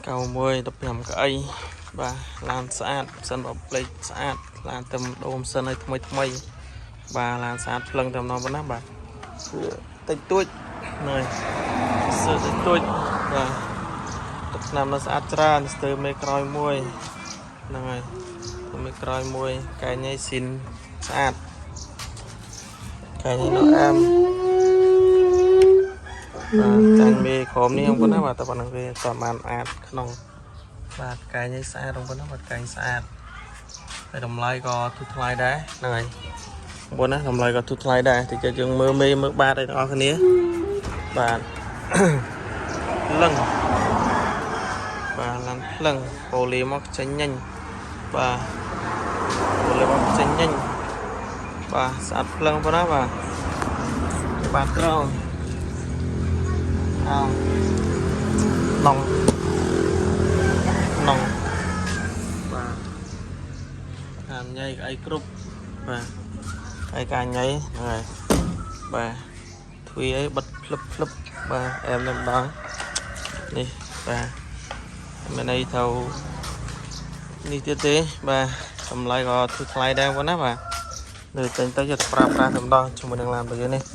91 15កៅអីបាទឡានស្អាតសិនបប្លេកស្អាតឡានទៅដូរសិនឲ្យថ្មីថ្មីបាទឡានស្អាតភ្លឹងតែម្ដងប៉ុណ្ណាបាទគឺតិចតួចហ្នឹងហើយសើតិចតួចបាទទឹកឆ្នាំនៅស្អាតច្រើនស្ទើរមេក្រោយមួយហ្នឹងហើយស្ទើរមេក្រោយមួយកែញ៉ៃស៊ីនស្អាតកែញ៉ៃនៅអែមបាទចាញ់មេក្រោមនេះបងប្អូនណាបាទតែប៉ុណ្្នឹងវាតបានអាតក្នុងបាទកែញ៉ៃស្អាតបងប្អូនណាបាទកែញស្អាតហើយតម្លៃក៏ធូរថ្លៃដែរហ្នឹងហើយបងប្អូនណាតម្លៃក៏ធូរថ្លៃដែរតិចទៀតយើងមើលមេមើលបាតឲ្យទាំងអស់គ្នាបាទ លឹងបាទឡានភ្លឹងប៉ូលីមកចេញញញបាទប៉ូលីមកចេញញញបាទស្អាតភ្លឹងប៉ុណ្ណាបាទបាទក្រោមអោនងនងបាទតាមញ៉ៃអីគ្រប់បាទហើយការញ៉ៃហ្នឹងហើយបាទទ្វារអីបិទភ្លឹបភ្លឹបបាទអែមតែម្ដងនេះបាទមានន័យថានេះទៀតទេបាទតម្លៃក៏ធូរថ្លៃដែរបងណាបាទលើចេញទៅយកទៅប្រើប្រាស់តែម្ដងជាមួយនឹងឡានរបស់យើងនេះ។